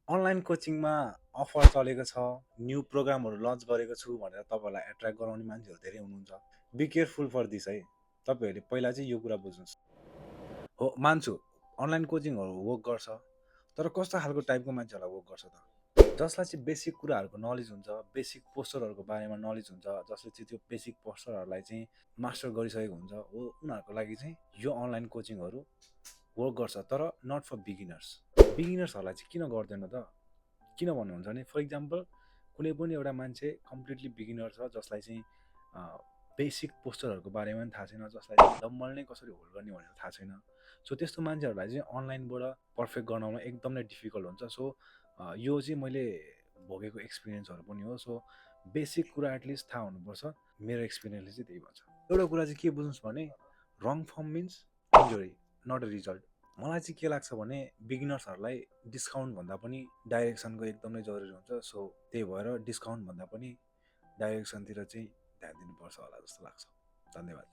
Online कोचिङमा offer चलेको छ, new प्रोग्रामहरू लन्च गरेको छु भनेर तपाईँहरूलाई एट्र्याक्ट गराउने मान्छेहरू धेरै हुनुहुन्छ। बी केयरफुल फर दिस है। तपाईँहरूले पहिला चाहिँ यो कुरा बुझ्नुहोस्। हो मान्छु, अनलाइन कोचिङहरू वर्क गर्छ, तर कस्तो खालको टाइपको मान्छेहरूलाई वर्क गर्छ त? जसलाई चाहिँ बेसिक कुराहरूको नलेज हुन्छ, बेसिक पोस्चरहरूको बारेमा नलेज हुन्छ, जसले चाहिँ त्यो बेसिक पोस्चरहरूलाई चाहिँ मास्टर गरिसकेको हुन्छ, हो उनीहरूको लागि चाहिँ यो अनलाइन कोचिङहरू वर्क गर्छ, तर नट फर बिगिनर्स। बिगिनर्सहरूलाई चाहिँ किन गर्दैन त? किन भन्नुहुन्छ भने फर इक्जाम्पल कुनै पनि एउटा मान्छे कम्प्लिटली बिगिनर छ, जसलाई चाहिँ बेसिक पोस्चरहरूको बारेमा पनि थाहा छैन, जसलाई चाहिँ डम्बल नै कसरी होल्ड गर्ने भनेर थाहा छैन। सो त्यस्तो मान्छेहरूलाई चाहिँ अनलाइनबाट पर्फेक्ट गर्नमा एकदमै डिफिकल्ट हुन्छ। सो यो चाहिँ मैले भोगेको एक्सपिरियन्सहरू पनि हो। सो बेसिक कुरा एटलिस्ट थाहा हुनुपर्छ। मेरो एक्सपिरियन्सले चाहिँ त्यही भन्छ। एउटा कुरा चाहिँ के बुझ्नुहोस् भने wrong form means injury, not a result. मलाई चाहिँ के लाग्छ भने बिगिनर्सहरूलाई डिस्काउन्ट भन्दा पनि डाइरेक्सनको एकदमै जरुरी हुन्छ। सो त्यही भएर डिस्काउन्ट भन्दा पनि डाइरेक्सनतिर चाहिँ ध्यान दिनुपर्छ होला जस्तो लाग्छ। धन्यवाद।